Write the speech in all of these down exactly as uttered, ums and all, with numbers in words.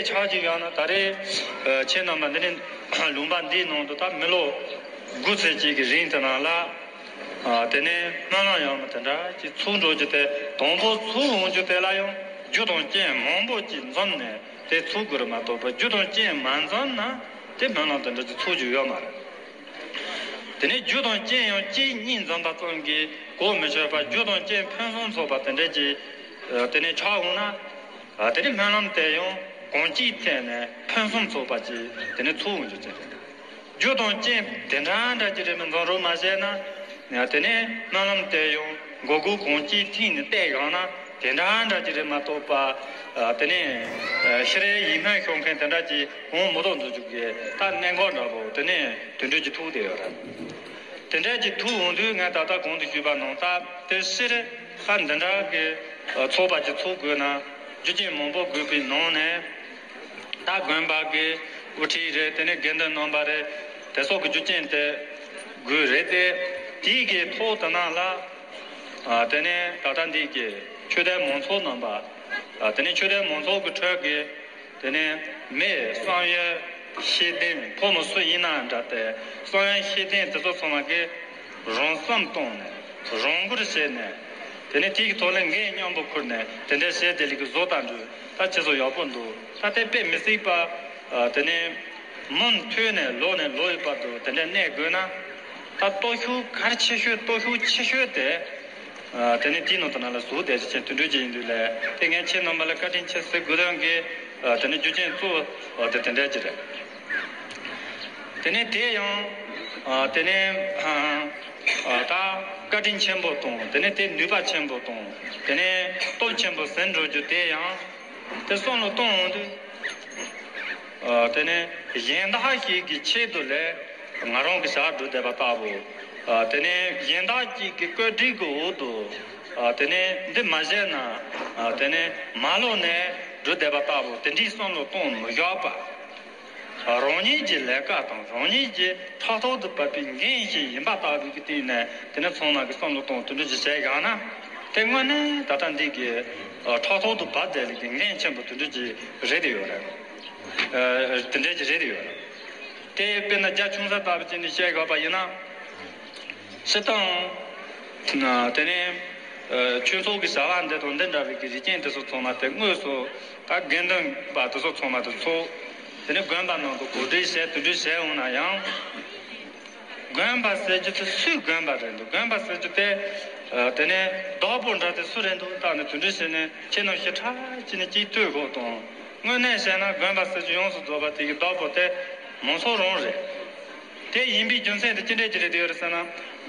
ཆགས་ཀྱི་ཡོད་ན་ད་རེས་ཁྱེད་རྣམ་པ་འདི་ནས་ལུང་པ་འདིའི་ནང་དུ་ད་མི་ལོ་དགུ་ཚད་ཅིག་གི་རིང་དུ་ནང་ལ་དེ་ནས་སྨོན་ལམ་ཡང་མི་དེ་འདྲ་ཅིག་ཚུགས་འགྲོ་རྒྱུ་དེ། དང་པོ་ཚུགས་འོང་རྒྱུ་དེ་ལ་ཡང་རྒྱུ་དང་རྐྱེན་མང་པོ་ཅིག་འཛོམས་ནས་དེ་ཚུགས་དགོས་རེད་མ་གཏོགས་པ། རྒྱུ་དང་རྐྱེན་མ་འཛོམས་ན་དེ་སྨོན་ལམ་དེ་འདྲ་ཅིག་ཚུགས་རྒྱུ་ཡོད་མ་རེད། དེ་ནས་རྒྱུ་དང་རྐྱེན་ཡང་གཅིག་གཉིས་འཛོམས་པ་ཙམ་གྱིས་གོ་མི་ཆོད་པར་རྒྱུ་དང་རྐྱེན་ཕུན་སུམ་ཚོགས་པ་དེ་འདྲ་ཅིག་དེ་ནས་ཆགས་འོང་ན། དེ་ནས་སྨོན་ལམ་དེ་ཡང་གང་ཅིའི་ཐད་ནས་ཕུན་སུམ་ཚོགས་པ་ཅིག་དེ་ནས་ཚུགས་འོང་རྒྱུ་ཅིག་རེད། རྒྱུ་དང་རྐྱེན་དེ་འདྲ་འདྲ་ཅིག་རེད་མི་འཛོམས་རོགས་མ་བྱས་ན། དེ་ནས་སྨོན་ལམ་དེ་ཡང་མགོ་སྒུར་གང་ཅིའི་མཐིལ་ནས་བལྟས་བཞག་ན་དེ་འདྲ་འདྲ་ཅིག་རེད་མ་གཏོགས་པ། དེ་ནས་ཤི་རལ་ཡིད་སྨོན་ཤོར་མཁན་དེ་འདྲ་ཅིག་འོང་མི་ཐུབ་འདུག་རྒྱུ་གི་ད་གནད་འགག་འདྲ་པོ་དེ་ནས་དེ་འདྲ་ཅིག་ཐུག་བསྡད་ཡོད་རེད། དེ་འདྲ་ཅིག་ཐུག་འོང་དུས་ངས་ད་ལྟ་གོང་དུ་ཞུས་པ་ནང་ལྟར་དེ་སྤྱིར་ཁ་འདི་འདྲ་གི་ཚོགས་པ་ཅིག་ཚུགས་དགོས་ན་རྒྱུ་རྐྱེན་མང་པོ་དགོས་པའི་ནང་ནས། ད་དགོན་པ་གི་དབུ་ཁྲིད་རེད། དེ་ནས་དགེ་འདུན་རྣམ་པ་རེད། དེ་སོགས་ཀྱི་རྒྱུ་རྐྱེན་དེ་དགོས་རེད་དེ། དེའི་གི་ཐོག་དེ་ནང་ལ་དེ་ནས་ད་ལྟ་འདི་གི་ཆོས་དད་མང་ཚོགས་རྣམ་པ། དེ་ནས་ཆོས་དད་མང་ཚོགས་ཀྱི་ཁྲོད་ཀྱི་དེ་ནས་མི་བསམ་ཡས་ཤེས་ལྡན་ཕོ་མོ་སུ་ཡིན་ན་འདྲ་སྟེ། བསམ་ཡས་ཤེས་ལྡན་དེ་ཚོ་ཚང་མ་གི་རང་བསམ་བཏང་ནས་རང་བཀུར་བྱས་ནས། དེ་ནས་དེའི་ཐོག་ལ་འགན་མཉམ་པོ་ཁུར་ནས་དེ་འདྲ་བྱས་དེ་ལས་ཀྱི་བཟོ་ལྟ་འདྲ་ད་ཁྱེད་ཚོ་ཡག་པོ་འདུག་ད་དེ་དཔེ་མི་སྲིད་པ། དེ་ནས་མུ་མཐུད་ནས་ལོ་ནས་ལོ་ཡི་བར་དུ་དེ་འདྲ་གནས་དགོས་ན། ད་སྟོབས་ཤུགས་གལ་ཆེ་ཤོས་སྟོབས་ཤུགས་ཆེ་ཤོས་དེ། དེ་ནས་དེའི་ནང་དུ་ན་ལ་ཟུག་བསྡད་ཅིག་ཅན་དུད་འགྲོ་ཅིག་ཡིན་དུས་ལས་དེ་ངས་ཁྱེད་རྣམ་པ་ལ་བཀའ་དྲིན་ཆེ་ཟེར་དགོས་དོན་གྱི་དེ་ནས་རྒྱུ་རྐྱེན་གཙོ་བོ་དེ་དེ་འདྲ་ཅིག་རེད། དེ་ནས་དེ་ཡང་། དེ་ནས་ད་བཀའ་དྲིན་ཆེན་པོ་དང་དེ་ནས་དེ་ནུས་པ་ཆེན་པོ་དང་དེ་ནས་སྟོབས་ཆེན་པོ་ཟིན་འགྲོ་རྒྱུ་དེ་ཡང་དེ་བསམ་བློ་གཏོང་འོང་དུས། དེ་ནས་གཞན་དག་ཞིག་གི་ཆེད་དུ་ལས་ང་རང་གི་བྱ་བ་སྒྲུབ་བསྡད་པ་ལྟ་བུ། དེ་ནས་གཞན་དག་ཅིག་གི་བཀོད་སྒྲིག་གི་འོག་ཏུ། དེ་ནས་འདི་མ་བྱས་ན། དེ་ནས་མ་ལོག་ནས་སྒྲུབ་བསྡད་པ་ལྟ་བུ་དེ་འདྲའི་བསམ་བློ་གཏོང་མི་བཞག་པ། རང་ཉིད་ཀྱི་ལས་ཀ་དང་རང་ཉིད་ཀྱི་ཕྲག་ཐོག་ཏུ་བབས་པའི་འགན་ཞིག་ཡིན་པ་ལྟ་བུ་གི་སྟེང་ནས་དེ་ནས་ཚང་མ་གི་བསམ་བློ་གཏོང་དེ་འདྲ་ཅིག་བྱས་ཡང་ན། དེ་དངོས་གནས་ད་ལྟ་འདི་གི་ཕྲག་ཐོག་ཏུ་བབས་བསྡད་ལས་ཀྱི་འགན་ཆེན་པོ་དེ་འདྲ་ཅིག་རེད་དེ་ཡོད་རེད། དེ་འདྲ་ཅིག་རེད་དེ་ཡོད་རེད། དེ་དཔེར་ན་རྒྱ་ཆུང་ས་ལྟ་བུ་ཅིག་ནས་བཤད་དགོས་པ་ཡིན་ན། སྤྱིར་བཏང་། དེ་ནས་ཆོས་ཚོགས་ཀྱི་བྱ་བ་འདི་དང་འདི་འདྲ་བའི་གི་རིགས་ཅན་དེ་ཚོ་ཚང་མ་དེ་དངོས་སུ་ད་དགེ་འདུན་པ་དེ་ཚོ་ཚང་མ་དེ་ཚོ་དེ་ནས་དགོན་པ་ནང་དུ་གོ་སྒྲིག་བྱས་དེ་འདྲ་བྱས་འོང་ན་ཡང་། དགོན་པ་ཟེར་རྒྱུ་དེ་སུའི་དགོན་པ་རེད་འདུག་དགོན་པ་ཟེར་རྒྱུ་དེ། དེ་ནས་བདག་པོ་འདྲ་དེ་སུ་རེད་འདུག་བརྟག་ནས་དེ་འདྲ་བྱས་ནས་ཁྱེད་རྣམས་ཞེ་དྲག་ཅིག་ནས་ཅིག་ལྟོས་དགོས་དང་། དངོས་གནས་བཤད་ན་དགོན་པ་ཟེར་རྒྱུ་ཡོངས་སུ་རྫོགས་པ་དེ་གི་བདག་པོ་དེ་མང་ཚོགས་རང་རེད། དེ་ཡིན་པའི་རྒྱུ་མཚན་དེ་ཅི་འདྲས་ཅིག་རེད་དེ་ཡོད་རེད་ཟེར་ན།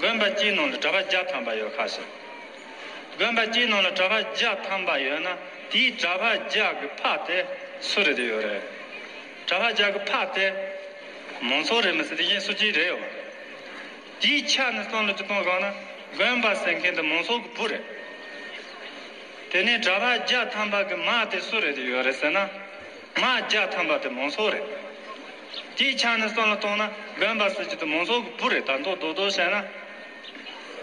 དགོན་པ་གཅིག་ནང་ལ་གྲྭ་པ་བརྒྱ་ཐམ་པ་ཡོད་ཁ་ཤས། དགོན་པ་གཅིག་ནང་ལ་གྲྭ་པ་བརྒྱ་ཐམ་པ་ཡོད་ན་དེའི་གྲྭ་པ་བརྒྱ་གི་ཕ་དེ་སུ་རེད་དེ་ཡོད་རེད། གྲྭ་པ་བརྒྱ་གི་ཕ་དེ་མང་ཚོགས་རེད་མི་སྲིད་དེ་གཞན་སུ་གཅིག་རེད་ཡོད། དེའི་ཆ་ནས་བསམ་བློ་ཅིག་གཏོང་དགོས་ན་དགོན་པ་ཟེར་མཁན་དེ་མང་ཚོགས་ཀྱི་བུ་རེད། དེ་ནས་གྲྭ་པ་བརྒྱ་ཐམ་པ་གི་མ་དེ་སུ་རེད་དེ་ཡོད་རེད་ཟེར་ན། མ་བརྒྱ་ཐམ་པ་དེ་མང་ཚོགས་རེད། དེའི་ཆ་ནས་བསམ་བློ་གཏོང་ན་དགོན་པ་ཟེར་རྒྱུ་དེ་མང་ཚོགས་ཀྱི་བུ་རེད། ད་མདོ་རྡོག་རྡོག་བཤད་ན།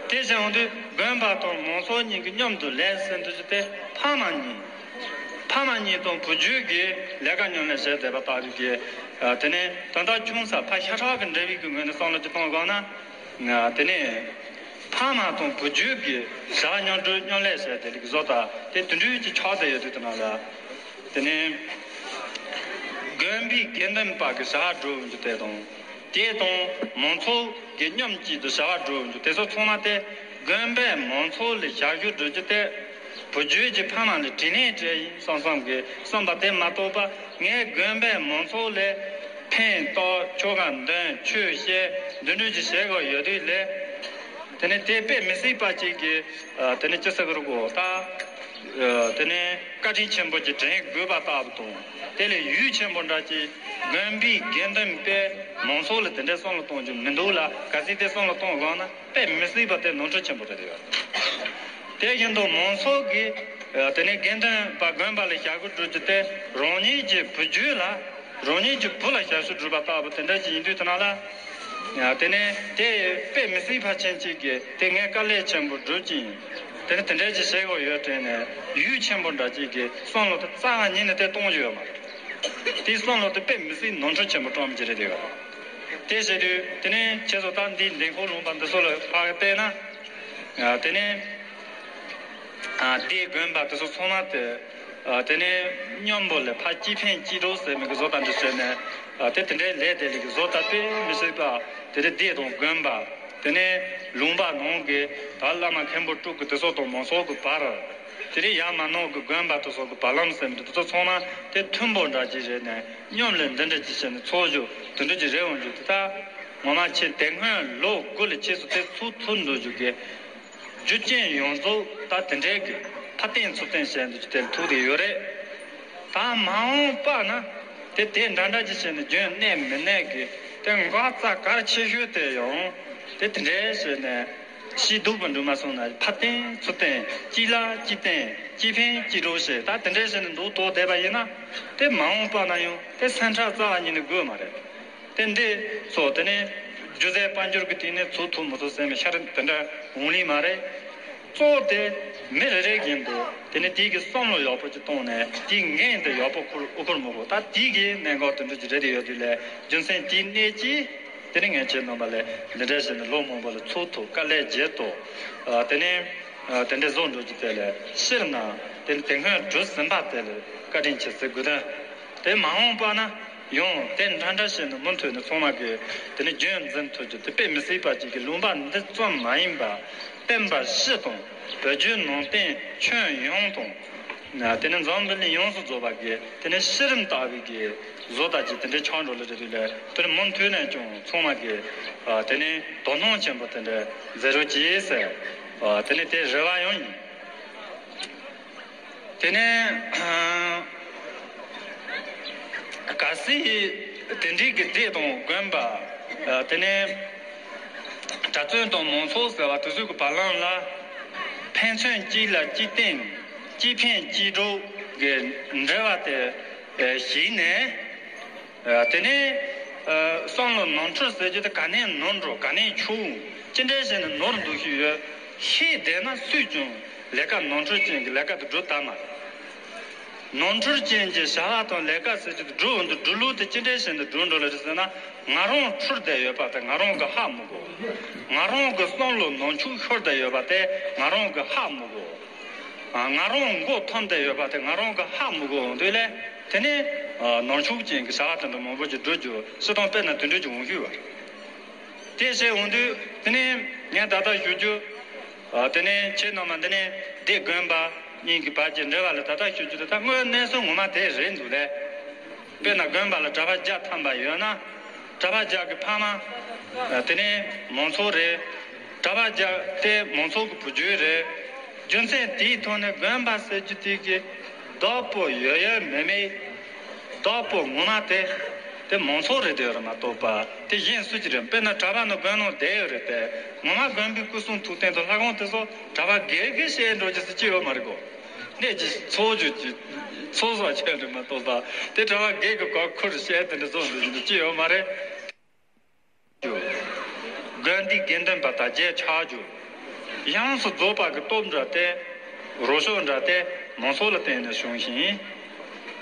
དེ་བྱུང་དུས་དགོན་པ་དང་མང་ཚོགས་གཉིས་ཀྱིས་མཉམ་དུ་ལས་ཟེར་འདུག་རྒྱུ་དེ་ཕ་མ་གཉིས། ཕ་མ་གཉིས་དང་བུ་རྒྱུད་ཀྱིས་ལས་ཀ་མཉམ་ལས་བྱས་བསྡད་པ་ལྟ་བུ་གི། དེ་ནས་དོན་དག་ཆུང་ས་ཕ་ཤ་ཁྲག་གི་འབྲེལ་བའི་གི་ངོས་ནས་བསམ་བློ་ཅིག་གཏོང་དགོས་ན། དེ་ནས་ཕ་མ་དང་བུ་རྒྱུད་ཀྱི་བྱ་བ་མཉམ་འགྲོ་མཉམ་ལས་བྱས་བསྡད་ལུགས་བཟོ་ལྟ་དེ་དེ་འདྲའི་ཅིག་ཆགས་བསྡད་ཡོད་དུས་དེ་ནང་ལ། དེ་ནས་དགོན་པའི་དགེ་འདུན་པ་གི་བྱ་བ་སྒྲུབ་རྒྱུ་དེ་དང་། དེ་དང་མང་ཚོགས་ཀྱི་མཉམ་གཅིག་ཏུ་བྱ་བ་སྒྲུབ་རྒྱུ་དེ་ཚོ་ཚང་མ་དེ་དགོན་པས་མང་ཚོགས་ལ་ཞབས་ཞུ་སྒྲུབ་རྒྱུ་དེ་བུ་རྒྱུད་ཀྱི་ཕ་མ་ལ་དྲིན་ལན་སྤྲད་ཡིན་བསམ་བསམ་གི་བསམ་པ་དེ་མ་གཏོགས་པ། ངས་དགོན་པས་མང་ཚོགས་ལ་ཕན་བཏགས་ཆོ་ག་འདོན་ཆོས་བཤད་འདི་འདྲ་ཅིག་བྱེད་དགོས་ཡོད་དུས་ལས། དེ་ནས་དེ་དཔེ་མི་སྲིད་པ་ཅིག་གི་དེ་ནས་ཅི་ཟེར་གི་རེད་གོ་ད། དེ་ནས་བཀའ་དྲིན་ཆེན་པོ་ཅིག་དྲན་དགོས་པ་ལྟ་བུ་དང་། དེ་ལས་ཡུས་ཆེན་པོ་འདྲ་ཅིག་དགོན་པའི་དགེ་འདུན་པས་མང་ཚོགས་ལ་དེ་འདྲའི་བསམ་བློ་གཏོང་རྒྱུ་མི་འདུག་ལ། གལ་སྲིད་དེ་བསམ་བློ་གཏོང་དགོས་ན་དཔེ་མི་སྲིད་པ་དེ་ནོར་འཁྲུལ་ཆེན་པོ་རེད་ཡོད། དེ་བཞིན་དུ་མང་ཚོགས་ཀྱིས་དེ་ནས་དགེ་འདུན་པ་དགོན་པ་ལ་ཞབས་ཞུ་སྒྲུབ་རྒྱུ་དེ་རང་ཉིད་ཀྱི་བུ་རྒྱུད་ལ། རང་ཉིད་ཀྱི་བུ་ལ་ཞབས་ཞུ་སྒྲུབ་པ་ལྟ་བུ་དེ་འདྲ་ཅིག་ཡིན་དུས་དེ་ནང་ལ། དེ་ནས་དེ་དཔེ་མི་སྲིད་ཕལ་ཆེན་ཅིག་གིས་དེ་ངས་དཀའ་ལས་ཆེན་པོ་སྒྲུབ་ཀྱི་ཡིན། དེ་ནས་དེ་འདྲ་ཅིག་བྱེད་དགོས་ཡོད་དྲན་ནས་ཡུས་ཆེན་པོ་འདྲ་ཅིག་གིས་བསམ་བློ་དེ་རྩ་བ་ཉིད་ནས་དེ་གཏོང་རྒྱུ་ཡོད་མ་རེད། དེའི་བསམ་བློ་དེ་དཔེ་མི་སྲིད་ནོར་འཁྲུལ་ཆེན་པོ་བཀྲམ་གྱི་རེད་དེ། དེ་བྱེད་དུས་དེ་ནས་ཁྱེད་ཚོ་ད་འདིའི་འདེམས་ཁོག་ལུང་པ་འདི་ཚོ་ལ་ཕར་བལྟས་ན། དེ་ནས་སྡེ་དགོན་པ་དེ་ཚོ་ཚང་མ་དེ། དེ་ནས་མཉམ་པོ་ལ་ཕར་སྐྱིད་ཕན་སྐྱིད་གྲོགས་ཟེར་མི་གི་བཟོ་ལྟ་འདི་བྱས་ནས། དེ་དེ་འདྲའི་ལས་དེ་ལས་གི་བཟོ་ལྟ་དཔེ་མི་སྲིད་པ། དེ་རེད། སྡེ་དང་དགོན་པ། དེ་ནས་ལུང་པ་ནང་གི་ད་བླ་མ་མཁན་པོ་སྤྲུལ་སྐུ་དེ་ཚོ་དང་མང་ཚོགས་ཀྱི་བར། དེ་རིང་ཡར་མར་ནང་གི་དགོན་པ་དེ་ཚོ་གི་བར་ལམ་ཟེར་མི་དེ་ཚོ་ཚང་མ་དེ་མཐུན་པོ་འདྲ་ཅིག་རེད་ནས། མཉམ་ལས་འདི་འདྲ་ཅིག་བྱས་ནས་ཚོགས་རྒྱུ་དེ་འདྲ་ཅིག་རེད། འོང་རྒྱུ་དེ་ད་ངོ་མ་ཁྱེད་དེ་སྔོན་ལོ་དགུ་ལ་ཁྱེད་ཚོ་དེ་ཚོགས་ཐུབ་འདུག་རྒྱུ་གི་རྒྱུ་རྐྱེན་ཡོངས་རྫོགས་ད་དེ་འདྲའི་གི་ཕར་བརྟེན་ཚུར་བརྟེན་བྱས་འདུག་རྒྱུ་དེ་ལ་ཐུག་བསྡད་ཡོད་རེད། ད་མ་འོངས་པ་ན་དེ་དེ་འདྲ་འདྲ་ཅིག་བྱས་ནས་རྒྱུན་གནས་མི་གནས་གི་དེ་འགག་རྩ་གལ་ཆེ་ཤོས་དེ་ཡང་དེ་དེ་འདྲའི་བྱས་ནས། ཤི་སྡུག་པ་འགྲོ་མ་སོང་ན་ཕར་བརྟེན་ཚུར་བརྟེན། གཅིག་ལ་གཅིག་བརྟེན། གཅིག་ཕན་གཅིག་གྲོགས་བྱེད། ད་དེ་འདྲའི་བྱས་ནས་འདུག་ཐོག་བསྡད་པ་ཡིན་ན། དེ་མ་འོངས་པ་ན་ཡང་དེ་སེམས་ཁྲལ་རྩ་བ་ཉིད་ནས་དགོས་མ་རེད། དེ་འདི་ཚོ་དེ་ནས་སྒྱུ་རྩལ་དཔལ་འབྱོར་གྱི་སྟེང་ནས་ཚུར་ཐུག་མི་ཐུབ་ཟེར་ནས་ཤར་དེ་འདྲ་འོང་ལི་མ་རེད། གཙོ་བོ་དེ་མི་རེ་རེ་བཞིན་དུ་དེ་ནས་དེའི་གི་བསམ་བློ་ཡག་པོ་ཅིག་བཏང་ནས་དེའི་འགན་དེ་ཡག་པོ་འཁུར་འཁུར་མི་དགོས། ད་དེའི་གི་གནད་འགག་དེ་འདྲ་ཅིག་རེད་དེ། ཡོད་དུས་ལས་རྒྱུ་མཚན་དེའི་གནད་ཀྱིས། དེ་ནི་ངས་ཁྱེད་རྣམ་པ་ལ་འདི་འདྲ་བྱས་ནས་ལོ་མང་པོ་ལ་ཚོགས་ཐུག་དཀའ་ལས་བརྒྱབ་ཐུག་དེ་ནས་དེ་འདྲ་བཟོ་འགྲོ་རྒྱུ་དེ་ལ་སྤྱིར་ན་དེ་ནི་དེ་སྔོན་གྲུབ་ཟིན་པ་དེ་ལ་བཀའ་དྲིན་ཆེ་ཟེར་དགོས་དོན། དེ་མ་འོངས་པ་ན་ཡང་དེ་འདྲ་འདྲ་བྱས་ནས་མུ་མཐུད་ནས་ཚང་མ་གིས་དེ་ནི་རྒྱུན་འཛིན་ཐུབ་རྒྱུ་དེ་དཔེ་མི་སྲིད་པ་ཅིག་གི་ལུང་པ་འདི་ཙམ་མ་ཡིན་པ། བསྟན་པ་སྤྱི་དང་བོད་བརྒྱུད་ནང་བསྟན་ཁྱོན་ཡོངས་དང་། དེ་ནས་འཛམ་བུ་གླིང་ཡོངས་སུ་རྫོགས་པ་གི་དེ་ནས་གཞི་རིམ་ལྟ་བུའི་གི་བཟོ་ལྟ་ཅིག་དེ་འདྲའི་ཆགས་འགྲོ་ལེ་རེད་དུས་ལས། དེ་ནས་མུ་མཐུད་ནས་ཀྱང་ཚང་མ་གི་དེ་ནས་དོ་སྣང་ཆེན་པོ་དེ་འདྲ་མཛད་རོགས་གྱིས་ཟེར། དེ་ནས་དེ་རེ་བ་ཡང་ཡིན། དེ་ནས་གལ་སྲིད་དེ་འདྲའི་གི་སྡེ་དང་དགོན་པ། དེ་ནས་གྲྭ་བཙུན་དང་མང་ཚོགས་ཟེར་བ་དེ་ཚོའི་གི་བར་ལམ་ལ་ཕན་ཚུན་གཅིག་ལ་གཅིག་བརྟེན། གཅིག་ཕན་གཅིག་གྲོགས་ཀྱི་འབྲེལ་བ་དེ་ཞིག་ནས། དེ་ནས་བསམ་བློ་ནོར་འཁྲུལ་ཟེར་རྒྱུ་དེ་ག་ནས་ནོར་འགྲོ། ག་ནས་འཆུག་ཅི་འདྲ་བྱས་ནས་ནོར་འདུག་ཤི་ཡོད་ཤེས་བསྡད་ན། སུས་ཀྱང་ལས་ཀ་ནོར་འཁྲུལ་ཅན་གྱི་ལས་ཀ་དེ་སྒྲུབ་ཐུབ་མ་རེད། ནོར་འཁྲུལ་ཅན་གྱི་བྱ་བ་དང་ལས་ཀ་ཟེར་རྒྱུ་དེ་སྒྲུབ་འོང་དུས་སྒྲུབ་ལུགས་དེ་ཅི་འདྲ་བྱས་ནས་སྒྲུབ་འགྲོ་ལེ་རེད་ཟེར་ན། ང་རང་འཁྲུལ་བསྡད་ཡོད་པ་དེ་ང་རང་གིས་ཧ་མི་གོ། ང་རང་གི་བསམ་བློ་ནོར་འཆུག་ཤོར་བསྡད་ཡོད་པ་དེ་ང་རང་གིས་ཧ་མི་གོ། ང་རང་མགོ་འཐོམས་བསྡད་ཡོད་པ་དེ་ང་རང་གིས་ཧ་མི་གོ་འོང་དུས་ལས། དེ་ནས་ནོར་འཆུག་ཅན་གྱི་བྱ་བ་དེ་འདྲ་མང་པོ་ཅིག་སྒྲུབ་རྒྱུ་སྤྱིར་བཏང་དཔེར་ན་དེ་འདྲ་ཅིག་འོང་ཤོས་པ་རེད། དེ་བྱས་འོང་དུས་དེ་ནས་ངས་ད་ལྟ་ཞུ་རྒྱུ། དེ་ནས་ཁྱེད་རྣམ་པ་འདི་ནས་སྡེ་དགོན་པ་གཉིས་ཀྱི་བར་གྱི་འབྲེལ་བ་ལ་ད་ལྟ་ཞུ་རྒྱུ་དེ་ད་དངོས་གནས་སུ་ངོ་མ་དེ་རེད་འདུག་ལས། དཔེར་ན་དགོན་པ་ལ་གྲྭ་པ་བརྒྱ་ཐམ་པ་ཡོད་ན། གྲྭ་པ་བརྒྱ་གི་ཕ་མ། དེ་ནས་མང་ཚོགས་རེད། གྲྭ་པ་བརྒྱ་དེ་མང་ཚོགས་ཀྱི་བུ་རྒྱུད་རེད། རྒྱུ་མཚན་དེའི་ཐོག་ནས་དགོན་པ་ཟེར་རྒྱུ་དེ་གི་བདག་པོ་ཡོད་ཡོད་མེད་མེད། བདག་པོ་ངོ་མ་དེ་དེ་མང་ཚོགས་རེད་དེ་ཡོད་རེད་མ་གཏོགས་པ་དེ་གཞན་སུ་ཅི་རེད། དཔེར་ན་གྲྭ་པ་ནི་དགོན་ནང་བསྡད་ཡོད་རེད་དེ། ངོ་མ་དགོན་པའི་སྐུ་གསུང་ཐུགས་རྟེན་དང་ལྷ་ཁང་དེ་ཚོ་གྲྭ་པ་སྒེར་གྱིས་བཤད་འགྲོ་རྒྱུ་ཟེར་ཅི་ཡོད་མ་རེད་གོ། གནས་ཀྱི་ཚོགས་རྒྱུ་གྱི་ཚོགས་བསགས་ཆེད་དུ་མ་གཏོགས་པ་དེ་གྲྭ་པ་སྒེར་གྱི་གོ་ཁུར་བཤད་དེ་འདྲ་བཟོ་འདུག་ཅི་ཡོད་མ་རེད། དགོན་སྡེའི་དགེ་འདུན་པ་དར་རྒྱས་ཆགས་རྒྱུ། ཡོངས་སུ་རྫོགས་པ་གི་སྟོབས་འདྲ་སྟེ། རོ་ཤོག་འདྲ་སྟེ་མང་ཚོགས་ལ་བརྟེན་ནས་བྱུང་ཞིང་།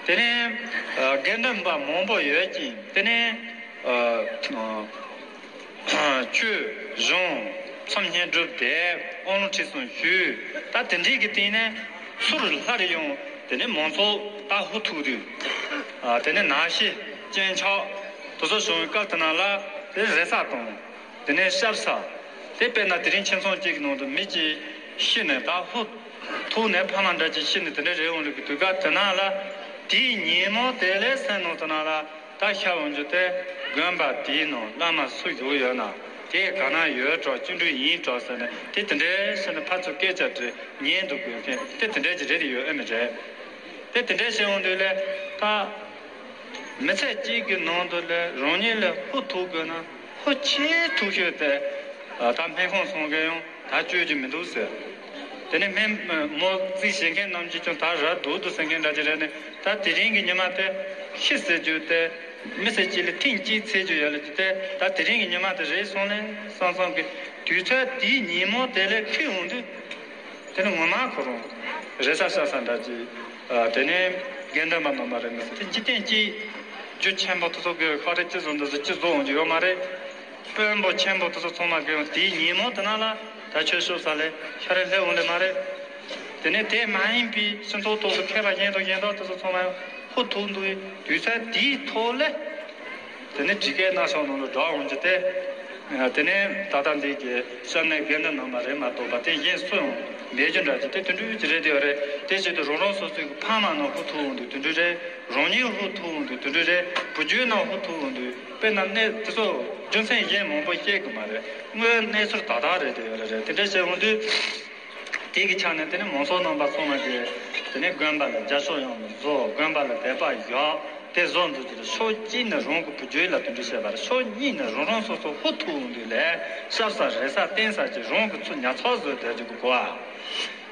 དེ་ནས་དགེ་འདུན་པ་མང་པོ་ཡོད་ཅིང་། དེ་ནས། ཆོས་གཞུང་མཚམས་བསྙེན་སྒྲུབ་དེ་དབང་ལུང་ཁྲིད་གསུམ་ཞུས། ད་དེ་འདྲའི་གི་སྟེང་ནས་ཚུར་སླར་ཡང་དེ་ནས་མང་ཚོགས་ད་ཧུར་ཐུག་དུས། དེ་ནས་ནད་གཞི་གཅིན་ཆག་དེ་ཚོ་བྱུང་བའི་སྐབས་དེ་ནང་ལ་དེ་རེ་ས་དང་། དེ་ནས་ཤ་ཚ། དེ་དཔེར་ན་དེ་རིང་ཁྱིམ་ཚང་གཅིག་གི་ནང་དུ་མི་གཅིག་ཤི་ནས་ད་ཧུར་ཐུག་ནས་ཕ་མ་འདྲ་གཅིག་ཤི་ནས་དེ་འདྲ་རེད་འོང་ལུགས་ཀྱི་དུས་སྐབས་དེ་ནང་ལ། དེའི་ཉིན་མོ་དེ་ལས་སེམས་ནང་དེ་ནང་ལ། ད་ཤ་འོང་རྒྱུ་དེ་དགོན་པ་དེའི་ནང་བླ་མ་སུ་བཞུགས་ཡོད་ན། དེ་ག་ན་ཡོད་འགྲོ། བཅིངས་འགྲོལ་ཡིན་འགྲོ་ཟེར་ནས་དེ་དེ་འདྲའི་ཟེར་ནས་ཕར་ཚུར་སྐད་ཆ་དྲིས་ཉན་དུ་དགོས་མཁན་དེ་དེ་འདྲའི་ཅིག་རེད་དེ་ཡོད་ཨེ་མི་རེད། དེ་དེ་འདྲའི་བཤད་འོང་དུས་ལས་ད་མི་ཚེ་གཅིག་གི་ནང་དུ་ལས་རང་ཉིད་ལས་ཧུར་ཐུག་དགོས་ན་ཧུར་ཆེས་ཐུག་ཤོས་དེ་ད་སྨན་ཁང་སོང་གི་ཡང་། ད་བཅོས་རྒྱུ་མི་འདུག་ཟེར། དེ་ནས་སྨན་མོ་རྩིས་བྱེད་མཁན་རྣམས་ཀྱིས་ཀྱང་ད་ར་སྡུག་འདུག་ཟེར་མཁན་འདྲ་ཅིག་རེད་ནས། ད་དེ་རིང་གི་ཉི་མ་དེ་ཤི་ཟེར་རྒྱུ་དེ་མི་ཟེར་གཅིག་ལ་ཐེངས་གཅིག་འཚོལ་རྒྱུ་ཡོད་ལ་རྒྱུ་དེ། ད་དེ་རིང་གི་ཉི་མ་དེ་རེད་སོང་ལེ་བསམ་བསམ་གི་དུས་ཚོད་དེའི་ཉིན་མོ་དེ་ལས་འཁྱུད་འོང་དུས། དེ་ནི་ངོ་མ་ཁོ་རང་རེ་ས་ཤ་ས་འདྲ་ཅིག་དེ་ནས་དགེ་འདུན་པ་རྣམ་པ་རེད་མི་ཟེར་དེ་འཇིག་རྟེན་གཅིག་རྒྱུ་ཆེན་པོ་དེ་ཚོ་གི་ཤ་རེ་ཅི་བཟོ་འདི་ཚོ་ཅི་བཟོ་འོང་རྒྱུ་ཡོད་མ་རེད། དཔོན་པོ་ཆེན་པོ་དེ་ཚོ་ཚང་མ་གི་དེའི་ཉིན་མོ་དེ་ནང་ལ་ད་ཆོས་ཞུ་ས་ལས་ཤ་རེ་སླེབས་འོང་ལེ་མ་རེད། དེ་ནས་དེ་མ་ཡིན་པའི་སྤྱི་ཚོགས་ཐོག་ཏུ་མཁས་པ་གཞན་དང་གཞན་དག་དེ་ཚོ་ཚང་མ་ཧུར་ཐུག་འདུག་དུས་ཚོད་དེའི་ཐོག་ལས། དེ་ནས་ཇི་སྐད་སྣང་ཤོག་ནང་ལ་བསྒྲགས་འོང་རྒྱུ་དེ། དེ་ནས་ད་ལྟ་འདི་གི་ས་གནས་དགེ་འདུན་རྣམ་པ་རེད་མ་གཏོགས་པ་དེ་གཞན་སུ་ཡང་མེད་རྒྱུ་འདྲ་ཅིག་དེ་དེ་འདྲ་ཅིག་རེད་དེ་རེད། དེ་བྱེད་དུས་རང་རང་སོ་སོའི་གི་ཕ་མ་རྣམས་ཧུར་ཐུག་འོང་དུས་དེ་འདྲ་རེད། རང་ཉིད་ཧུར་ཐུག་འོང་དུས་དེ་འདྲ་རེད། བུ་རྒྱུད་རྣམས་ཧུར་ཐུག་འོང་དུས་དཔེར་ན་གནས་དེ་ཚོ་རྒྱུ་མཚན་གཞན་མང་པོ་བཤད་གི་མ་རེད། དངོས་གནས་ཚུལ་དག་དག་རེད་དེ་རེད་རེད། དེ་འདྲ་བྱས་འོང་དུས། དེ་གི་ཆ་ནས་དེ་ནི་མང་ཚོགས་རྣམ་པ་ཚང་མ་གིས་དེ་ནི་དགོན་པ་ལ་རྒྱབ་སྐྱོར་ཡོང་བ་བཟོ། དགོན་པ་ལ་དད་པ་ཡོད། དེ་བཟོ་འདུག་ཅེས་ཕྱོགས་གཅིག་ནས་རང་གི་བུ་རྒྱུད་ལ་དེ་འདྲ་བཤད་པ་རེད། ཕྱོགས་གཉིས་ནས་རང་རང་སོ་སོ་ཧུར་ཐུག་འོང་དུས་ལས་ཤ་ཟ་རེ་ཟ་བསྟེན་ཟ་ཅིག་རང་གི་ཚུར་ཉར་ཚགས་བཟོས་བསྡད་རྒྱུ་གི་གོ་བ།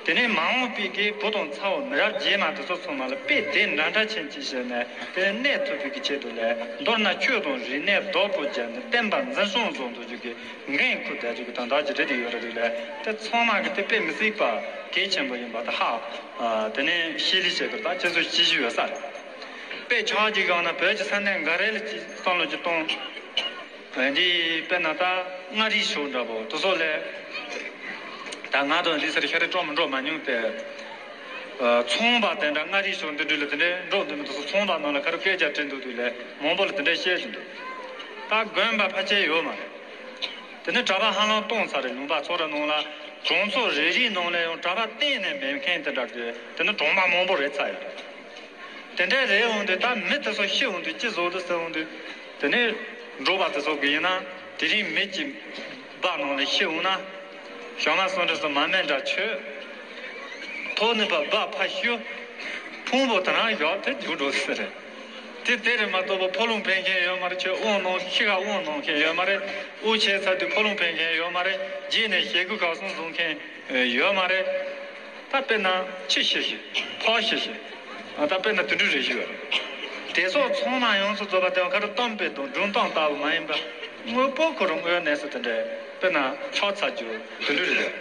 དེ་ནས་མ་འོངས་པའི་གི་བུ་དང་ཚ་བོ་མི་རབས་རྗེས་མ་དེ་ཚོ་ཚང་མ་ལ་དཔེ་དེ་འདྲ་འདྲ་ཅན་ཅིག་བྱས་ནས་དེ་ནས་གནས་ཐུབ་པའི་གི་ཆེད་དུ་ལས། མདོར་ན་ཆོས་དང་རིག་གནས་རྡོག་པོ་རྒྱབ་ནས་བསྟན་པ་འཛིན་སྐྱོང་བཟོ་འདུག་རྒྱུ་གི་འགན་འཁུར་བསྡད་རྒྱུ་གི་དོན་དག་ཅིག་རེད་དེ་ཡོད་རེད་དེ་ལས། དེ་ཚང་མ་གི་དེ་དཔེ་མི་སྲིད་པ་གལ་ཆེན་པོ་ཡིན་པ་དེ་ཧ། དེ་ནས་ཤེས་ལི་བྱེད་དགོས། ད་ཁྱེད་ཚོ་ཤེས་ཀྱི་ཡོད་ས་རེད། དཔེ་ཆ་ཅིག་བཞག་ན་བོད་ཀྱི་ས་གནས་འགའ་རེ་ལ་ཅིག་བསམ་བློ་ཅིག་གཏོང་། འདི་དཔེར་ན་ད་མངའ་རིས་ཕྱོགས་འདྲ་པོ་དེ་ཚོ་ལས། ད་ང་དང་ལི་སར་ཤ་རེ་སྤྲོ་མི་འགྲོ་མ་མྱོང་སྟེ། ཚོང་པ་དེ་འདྲ་མངའ་རིས་ཕྱོགས་འདི་འདྲ་ལ་དེ་འདྲའི་འགྲོ་འདུག་མི་འདུག་སོ། ཚོང་པ་ནང་ལ་ཁ་རུ་སྐད་ཆ་དྲིས་འདུག་དུས་ལས་མང་པོ་ལ་དེ་འདྲ་བཤད་བཞིན་འདུག་ད་དགོན་པ་ཕལ་ཆེར་ཡོད་མ་རེད། དེ་ནས་གྲྭ་པ་ཧ་ལམ་སྟོང་ཚར་རེད། ལུང་པ་ཚོ་ར་ནང་ལ་གྲོང་ཚོ་རེ་རེའི་ནང་ལ་ཡང་གྲྭ་པ་གཏན་ནས་མེད་མཁན་དེ་འདྲ་གི་དེ་ནས་གྲོང་པ་མང་པོ་རེད་ཚར་ཡོད་རེད། དེ་འདྲ་རེད་འོང་དུས་ད་མི་དེ་ཚོ་ཤི་འོང་དུས་ཅི་བཟོ་འདུག་ཟེར་འོང་དུས། དེ་ནས་འབྲོག་པ་དེ་ཚོ་གི་ཡིན་ན་དེ་རིང་མི་གཅིག་སྦྲ་ནང་ལ་ཤི་འོང་ན། ཞག་མ་སོང་འདྲ་སོང་མ་སྨན་འདྲ་མཆོད། ཐོག་ནས་ཕར་སྦྲ་ཕར་བཤུ། ཕུང་པོ་དེ་རང་ཡོད་དེ་རྒྱུག་འགྲོ་ཟེར། དེ་དེ་རེད་མ་གཏོགས་པ་ཕོ་ལུང་འཕེན་མཁན་ཡོད་མ་རེད། ཁྱོད་དབང་གནང་ཤི་ཁ་དབང་གནང་མཁན་ཡོད་མ་རེད། དབུགས་ཆད་ཚར་དུས་ཕོ་ལུང་འཕེན་མཁན་ཡོད་མ་རེད། རྗེས་ནས་ཞེ་དགུ་གར་སོང་བཟུང་མཁན་ཡོད་མ་རེད། ད་དཔེར་ན་ཁྱི་ཤི་ཤི་ཕག་ཤི་ཤི། ད་དཔེར་ན་དུད་འགྲོ་རེ་ཤི་བ་རེད། དེ་སོགས་ཚང་མ་ཡོངས་སུ་རྫོགས་པ་དེ་བ་ཁ་རུ་གཏམ་དཔེ་དང་སྒྲུང་གཏམ་ལྟ་བུ་མ་ཡིན་པ། དངོས་པོ་ཁོ་རང་དངོས་གནས་སུ་དེ་འདྲའི་དཔེར་ན་ཆགས་ཚར་རྒྱུ་དུད་འགྲོ་རེད།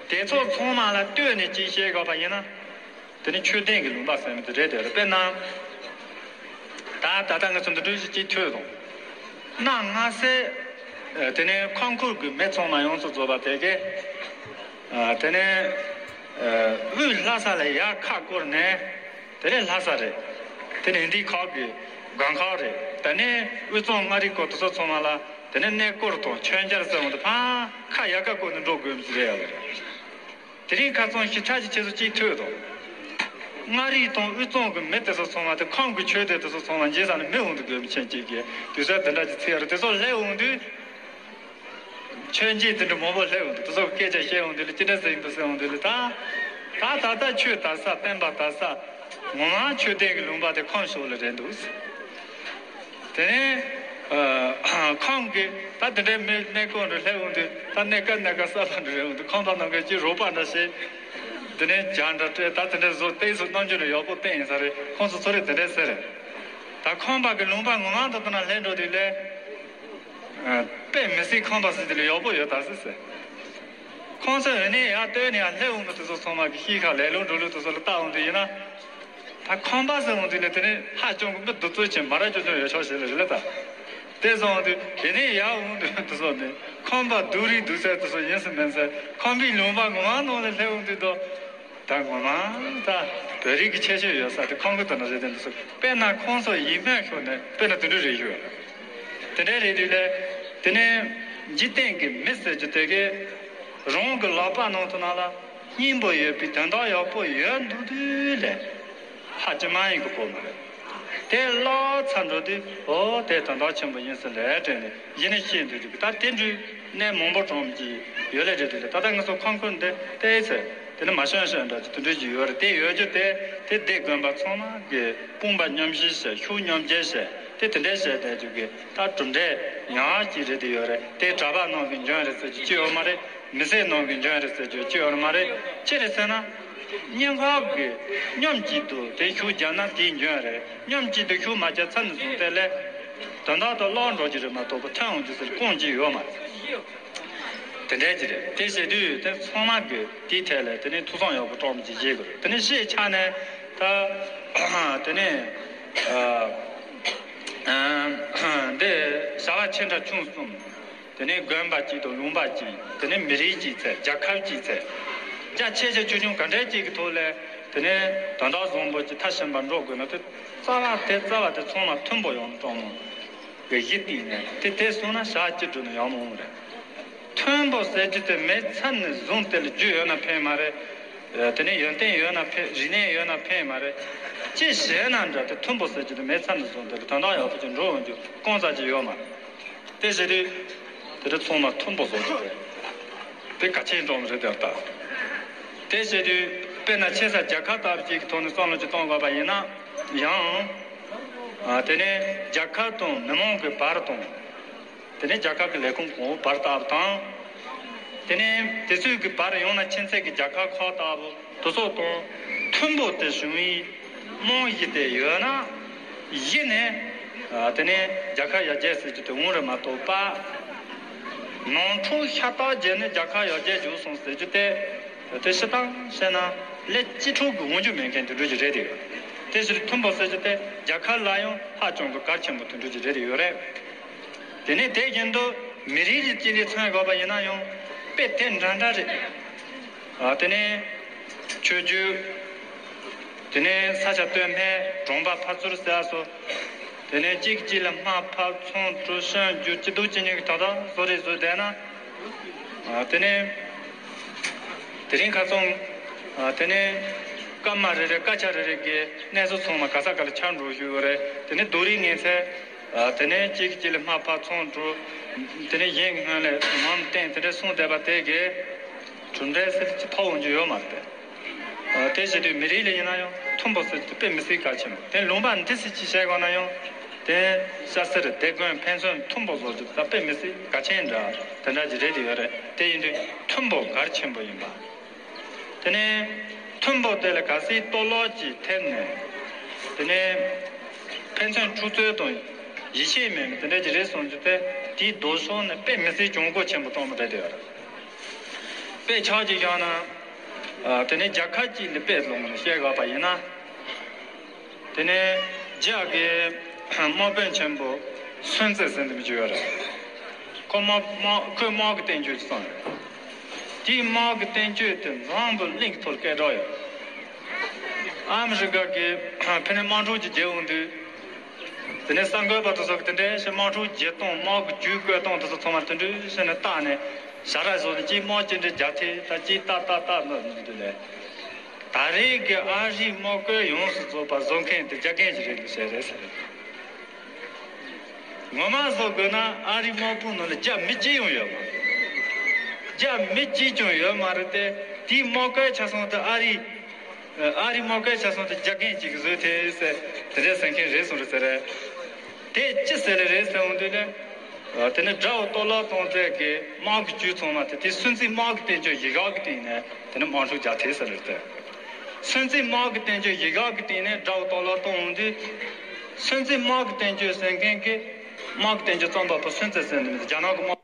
དེ་ཚོ་ཚང་མ་ལ་ལྟོས་ནས་ཅིག་བཤད་དགོས་པ་ཡིན་ན། དེ་ནི་ཆོས་ལྡན་གྱི་ལུང་པ་ཟེར་མི་དེ་རེད་དེ་རེད། དཔེར་ན། ད་ད་ལྟ་ང་ཚོ་འདི་འདྲ་ཞིག་ཅིག་ཐོས་དང་། གནའ་སྔ་སེ། དེ་ནས་ཁམས་ཁུལ་གྱི་མི་ཚང་མ་ཡོངས་སུ་རྫོགས་པ་དེ་གས། དེ་ནས། དབུས་ལྷ་ས་ལ་ཡར་ཁ་བསྐོར་ནས། དེ་ནས་ལྷ་ས་རེད། དེ་ནས་འདི་ཁག་གི་སྒང་ཁག་རེད། དེ་ནས་དབུས་གཙང་མངའ་རིས་སྐོར་དེ་ཚོ་ཚང་མ་ལ་དེ་ནས་གནས་སྐོར་དང་མཆོད་མཇལ་ཟེར་འོང་དུས་ཕར་ཁ་ཡར་ཁ་བསྐོར་ནས་འགྲོ་དགོས་མི་རེད་ཡ་རེད། དེ་རིང་ཁ་སང་ཞིབ་ཕྲ་ཞིག་བྱས་ཚོ་གཅིག་ཐོས་དང་། མངའ་རིས་དང་དབུས་གཙང་གི་མི་དེ་ཚོ་ཚང་མ་དེ་ཁམས་ཀྱི་ཆོས་སྡེ་དེ་ཚོ་ཚང་མ་མཇལ་ས་ནས་མི་འོང་དུ་དགོས་མི་ཆེན་གཅིག་གིས་དུས་ཚོད་དེ་འདྲ་ཅིག་ཚིག་ཡ་རེད། དེ་ཚོ་སླེབས་འོང་དུས། མཆོད་མཇལ་དེ་འདྲ་མང་པོ་སླེབས་འོང་དུས་དེ་ཚོ་སྐད་ཆ་བཤད་འོང་དུས་ལ་ཅི་འདྲ་ཟེར་ཡིན་འདུག་ཟེར་འོང་དུས་ལ་ད། ད་ད་ལྟ་ཆོས་དར་ས་བསྟན་པ་དར་ས། ངོ་མ་ཆོས་ལྡན་གྱི་ལུང་པ་དེ་ཁམས་ཕྱོགས་ལ་རེད་འདུག་ཟེར། དེ་ནས། ཁམས་ཀྱི་ད་དེ་འདྲའི་མི་གནས་སྐོར་འདྲ་སླེབས་འོང་དུས་ད་གནས་སྐབས་གནས་སྐབས་གསར་པ་འདྲ་རེད་འོང་དུས་ཁམས་པ་རྣམས་ཀྱིས་ཅིག་རོགས་པ་འདྲ་བྱས། དེ་ནས་ཇ་འདྲ་སྤྲད་ད་དེ་འདྲ་བཟོ་བལྟས་སུ་རྣམ་འགྱུར་ཡག་པོ་བསྟན་ཡིན་ས་རེད། ཁོང་ཚོ་ཚོ་རེ་དེ་འདྲ་ཟེར། ད་ཁམས་པ་གི་ལུང་པ་ངོ་མ་དང་བསྡུར་ན་སླེབས་འགྲོ་དུས་ལས། དཔེ་མི་སྲིད་ཁམས་པ་ཟེར་དེ་ལས་ཡག་པོ་ཡོད་ད་ཟེར་ཟེར། ཁོང་ཚོས་འོ་ནས་ཡར་ལྟོས་ནས་ཡར་སླེབས་འོང་གི་དེ་ཚོ་ཚང་མ་གི་ཤི་ཁ་ལས་ལུང་འགྲོ་ལུགས་དེ་ཚོ་ལ་བལྟ་འོང་དུས་ཡིན་ན། ད་ཁམས་པ་ཟེར་འོང་དུས་ལས་དེ་ནས་ཧ་ཅང་གི་མི་གདུག་རྩུབ་ཆེན་མ་ར་ཅོ་ཅོ་ཡོད་ཆོག་ཞེས་ལ་རེད་ལ་ད། དེ་ཚོ་འོང་དུས་དེ་ནས་ཡར་འོང་དུས་དེ་ཚོ་ནས་ཁམས་པ་སྡུག་རིགས་སྡུག་ཚད་དེ་ཚོ་ཡིན་སུ་མིན་ཚད་ཁམས་པའི་ལུང་པ་ངོ་མ་ནང་ལ་སླེབས་འོང་དུས་དོ། ད་ངོ་མ་ད་བོད་རིགས་ཀྱི་ཁྱད་ཆོས་ཡོད་ས་དེ་ཁམས་ཀྱི་དོན་རེད་དེ་འདུག་སོ། དཔེར་ན་ཁོང་ཚོ་ཡིད་སྨོན་ཤོར་ནས་དཔེར་ན་དེ་འདྲ་རེད་ཡོད། དེ་འདྲ་རེད་དུས་ལས། དེ་ནས་འཇིག་རྟེན་གྱི་མི་ཟེར་རྒྱུ་དེ་གས་རང་གི་ལག་པ་ནང་དུ་ནང་ལ་སྙིང་པོ་ཡོད་པའི་དོན་དག་ཡག་པོ་ཡོད་འདུག་དུས་ལས། ཧ་ཅང་མ་ཡིན་གི་གོ་མ་རེད། དེ་བརླག་ཚར་འགྲོ་དུས་ཨོ་དེ་དོན་དག་ཆེན་པོ་ཡིན་ཟེར་ལས་དྲན་ནས་གཞི་ནས་ཤེས་འདུག་དུས་ད་དེ་འདྲའི་གནས་མང་པོ་གྲོངས་ཀྱི་ཡོད་ལས་རེད་དུས་ལས་ད་ལྟ་ང་ཚོ་ཁམས་ཁུལ་འདི་བལྟས་ཚེ། དེ་ནི་མ་བྱོན་བྱོན་འདྲ་ཅིག་དེ་འདྲ་ཅིག་ཡོད་རེད། དེ་ཡོད་རྒྱུ་དེ་དེ་སྡེ་དགོན་པ་ཚང་མ་གི་དཔུང་པ་མཉམ་གཤིབ་བྱས་ཤུགས་མཉམ་སྦྱར་བྱས་དེ་དེ་འདྲའི་བྱས་བསྡད་རྒྱུ་གི་ད་གྲུབ་འབྲས་ཡག་ཅིག་རེད་དེ་ཡོད་རེད། དེ་གྲྭ་པ་ནང་གི་འཇོན་རེད་ཟེར་རྒྱུ་ཅི་ཡོད་མ་རེད། མི་སེར་ནང་གི་འཇོན་རེད་ཟེར་རྒྱུ་ཅི་ཡོད་མ་རེད། ཅི་རེད་ཟེར་ན། སྙན་ཁག་གི་མཉམ་གཅིག་ཏུ་དེ་ཤུགས་རྒྱག་ན་དེའི་འཇོན་རེད། མཉམ་གཅིག་ཏུ་ཤུགས་མ་རྒྱག་ཚར་ནས་བཟུང་སྟེ་ལས། དོན་དག་དང་བརླག་འགྲོ་རྒྱུ་རེད་མ་གཏོགས་པ་ཐོན་འོང་རྒྱུ་ཟེར་རྐང་གཅིག་ཡོད་མ་རེད། དེ་འདྲའི་ཅིག་རེད། དེ་བྱེད་དུས་དེ་ཚང་མ་གི་དེའི་ཐད་ལ་དེ་ནས་ཐུགས་བསམ་ཡག་པོ་སྤྲོ་མི་ཅིག་བཞེས་དགོས་རེད། དེ་ནས་གཞིས་ཆགས་ནས་ད་དེ་ནས་ ཆེ་ཕྲ་ཆུང་གསུམ། དེ་ནས་དགོན་པ་གཅིག་དང་ལུང་པ་གཅིག། དེ་ནས་མི་རིགས་གཅིག་ཚེ། རྒྱལ་ཁབ་གཅིག་ཚེ། རྒྱ་ཆེ་ཆེ་ཆུང་ཆུང་ག་འདྲའི་གཅིག་གི་ཐོག་ལ། དེ་ནས་དོན་དག་བཟང་པོ་གཅིག་མཐའ་ཕྱིན་པ་འགྲོ་དགོས་ན། དེ་རྩ་བ་དེ་རྩ་བ་དེ་ཚང་མ་མཐུན་པོ་ཡོང་སྤྲང་མོ་གི་གཞི་བཏིང་ནས། དེ་དེ་སོང་ན་ཞག་གཅིག་འགྲོ་ན་ཡག་མོ་རེད། མཐུན་པོ་ཟེར་རྒྱུ་དེ་མེད་ཚར་ནས་བཟུང་དེ་ལ་རྒྱུ་ཡོད་ན་ཕན་མ་རེད། དེ་ནས་ཡོན་ཏན་ཡོད་ན་ཕན། རིག་གནས་ཡོད་ན་ཕན་མ་རེད། ཅི་བྱས་ན་འདྲ། དེ་མཐུན་པོ་ཟེར་རྒྱུ་དེ་མེད་ཚར་ནས་བཟུང་དེ་ལ་དོན་དག་ཡག་པོ་ཅིག་འགྲོ་འོང་རྒྱུ་གང་ཟག་ཅིག་ཡོད་མ་རེད། དེ་བྱས་དུས་དེ་འདྲ་ཚང་མ་མཐུན་པོ་བཟོ་རྒྱུ་དེ་དེ་གལ་ཆེན་འགྲོ་གི་རེད་དེ། ད་དེ་བྱས་དུས་དཔེར་ན་ཆེ་ས་རྒྱལ་ཁབ་ལྟ་བུ་ཅིག་གི་ཐོག་ནས་བསམ་བློ་ཅིག་གཏོང་དགོས་པ་ཡིན་ན་ཡང་། ཨ། དེ་ནས་རྒྱལ་ཁབ་དང་མི་མང་གི་བར་དང་། དེ་ནས་རྒྱལ་ཁབ་ཀྱི་ལས་ཁུངས་གོང་བོ་བར་ལྟ་བུ་དང་། དེ་ནས་དེ་ཚོའི་གི་བར་ཡང་ན་ཁྱིམ་མཚེས་ཀྱི་རྒྱལ་ཁབ་ཁག་ལྟ་བུ་དེ་ཚོ་དང་མཐུན་པོ་དེ་བྱུང་བའི་རྨང་གཞི་དེ་ཡོད་ན། གཞི་ནས། ཨ། དེ་ནས་རྒྱལ་ཁབ་ཡར་རྒྱས་ཟེར་རྒྱུ་དེ་འོང་རེད་མ་གཏོགས་པ། ནང་འཁྲུག་ཤ་སྟག་བརྒྱབ་ནས་རྒྱལ་ཁབ་ཡར་རྒྱས་བྱུང་སོང་ཟེར་རྒྱུ་དེ། དེ་སྤྱིར་བཏང་བཤད་ན་ལས་གཅིག་ཕྲུག་གི་འོང་རྒྱུ་མེད་མཁན་དེ་འདྲ་ཅིག་རེད་དེ། དེ་ཕྱིར་མཐུན་པོ་ཟེར་རྒྱུ་དེ་རྒྱལ་ཁབ་ལ་ཡང་ཧ་ཅང་གི་གལ་ཆེན་པོ་དེ་འདྲ་ཅིག་རེད་དེ་ཡོད་རེད། དེ་ནས་དེ་བཞིན་དུ་མི་རིགས་ཀྱི་དཀྱིལ་ལ་མཚོན་དགོས་པ་ཡིན་ན་ཡང་དཔེ་དེ་འདྲ་འདྲ་རེད། ཨ། དེ་ནས་ཆོས་བརྒྱུད། དེ་ནས་ས་ཆ་སྟོད་སྨད་གྲོང་པ་ཕར་ཚུར་ཟེར་སོ། དེ་ནས་གཅིག་གཅིག་ལ་དམའ་ཕབ་མཚུངས་གྲུབ་ཞན་འགྱུར་སྐྱིད་སྡུག་ཅི་ཉིད་ཀྱི་དོ་དམ་བཟོ་རེ་བཟོས་བསྡད་ན། ཨ། དེ་ནས་དེ་རིང་ཁ་སང་། ཨ། དེ་ནས་སྐར་མ་རེ་རེ་སྐར་ཆ་རེ་རེ་གི་གནས་ཚུལ་ཚང་མ་ག་ས་ག་ལ་ཆགས་འགྲོ་བཞིན་ཡོད་རེད། དེ་ནས་སྡུག་རུས་ངན་ཚད། ཨ། དེ་ནས་གཅིག་གིས་གཅིག་ལ་དམའ་ཕབ་མཚུངས་གྲུབ། དེ་ནས་གཞན་གྱི་སྔོན་ལ་ངོམ་བསྟན། དེ་འདྲ་གསུངས་བསྡད་པ་དེ་གིས་གྲུབ་འབྲས་ཟེར་གྱི་ཐོབ་འོང་རྒྱུ་ཡོད་མ་རེད། ཨ། དེ་བྱེད་དུས་མི་རིགས་ལ་ཡིན་ན་ཡང་མཐུན་པོ་ཟེར་གྱི་དཔེ་མི་སྲིད་གལ་ཆེན་པོ། དེ་ལུང་པ་འདི་ཟེར་གྱི་བཤད་དགོས་ན་ཡང་། དེ་སྐྱ་སེར་སྡེ་དགོན་ཕན་ཚུན་མཐུན་པོ་བཟོ་རྒྱུ་ད་དཔེ་མི་སྲིད་གལ་ཆེན་འདྲ་དེ་འདྲ་ཅིག་རེད་དེ་ཡོད་རེད། དེ་ཡིན་དུས་མཐུན་པོ་གལ་ཆེན་པོ་ཡིན་པ། དེ་ནས་མཐུན་པོ་དེ་ལ་གལ་སྲིད་གཏོར་བརླག་ཅིག་ཐེབས་ནས། དེ་ནས་ཕན་ཚུན་འཁྲུག་རྩོད་དང་ཡིད་ཆེས་མེད་མཁན་དེ་འདྲ་ཅིག་རེད་སོང་རྒྱུ་དེ། དེའི་ལྡོག་ཕྱོགས་ནས་དཔེ་མི་སྲིད་གྱོང་གུད་ཆེན་པོ་གཏོང་གི་རེད་དེ་ཡོད་རེད། དཔེ་ཆ་ཅིག་བཞག་ན། ཨ། དེ་ནས་རྒྱལ་ཁབ་ཅིག་ལ་དཔེ་བླངས་ནས་བཤད་དགོས་པ་ཡིན་ན། དེ་ནས་རྒྱ་གི་དམག་དཔོན་ཆེན་པོ་སུན་ཙེ་ཟེར་འདི་མི་ཅིག་ཡོད་རེད། ཁོ་དམག་དམག་ཁོས་དམག་གི་བསྟན་བཅོས་ཅིག་བརྩམས་རེད། དེའི་དམག་གི་བསྟན་བཅོས་དེ་འཛམ་བུ་གླིང་གི་ཐོག་ལ་སྐད་གྲགས་ཡོད། ཨ་མི་རི་ཀ་གི་ཕ་ནས་དམག་འཁྲུག་ཅིག་རྒྱག་འོང་དུས། དེ་ནས་གསར་འགོད་པ་དེ་ཚོ་གིས་དེ་འདྲའི་ཞིག་དམག་འཁྲུག་རྒྱག་སྟངས། དམག་གི་ཇུས་བཀོད་སྟངས་དེ་ཚོ་ཚང་མ་དེ་འདྲའི་ཞིག་ནས་བལྟས་ནས་ཞབས་ར་བཟོས་ནས། གཅིག་དམག་ཅི་འདྲ་རྒྱག་ཐུབ། ད་གཅིག་ཏག་ཏག་ཏག་ནོར་ནོར་འདུག་ལས། ད་རེས་ཀྱི་ཨ་རིའི་དམག་བཀོད་ཡོངས་སུ་རྫོགས་པ་བཟོ་མཁན་དེ་རྒྱ་རྒན་ཅིག་རེད་འདུག་ཟེར་རེད་ཟེར། ངོ་མ་བཟོ་དགོས་ན་ཨ་རིའི་དམག་དཔུང་ནང་ལ་རྒྱ་མི་གཅིག་ཡང་ཡོད་མ་རེད། རྒྱ་མི་གཅིག་ཀྱང་ཡོད་མ་རེད་དེ། དེའི་དམག་བཀོད་བྱ་སོང་དེ་ཨ་རི། ཨ་རིའི་དམག་བཀོད་བྱ་སོང་དེ་རྒྱ་རྒན་གཅིག་གིས་བཟོས་ཐལ་ཟེར། དེ་འདྲ་ཟེར་མཁན་རེད་སོང་རེད་ཟེར། དེ་ཅི་ཟེར་ལེ་རེད་ཟེར་འོང་དུས་ནས། དེ་ནས་དགྲ་བོ་གཏོར་བརླག་གཏོང་མཛད་ཀྱི་དམག་གི་ཇུས་ཚང་མ་དེ་དེ་སུན་ཙི་དམག་གི་བསྟན་བཅོས་ཡིག་ག་གི་སྟེང་ནས་དེ་ནས་དམག་འཁྲུག་རྒྱག་ཐལ་ཟེར་ལེ་རེད། སུན་ཙི་དམག་གི་བསྟན་བཅོས་ཡིག་ག་གི་སྟེང་ནས་དགྲ་བོ་གཏོར་བརླག་གཏོང་འོང་དུས། སུན་ཙི་དམག་གི་བསྟན་བཅོས་ཟེར་མཁན་གྱི་དམག་གི་བསྟན་བཅོས་རྩོམ་པ་པོ་སུན་ཙི་ཟེར་འདི་མི་འདུག་རྒྱ་ནག་གི་དམག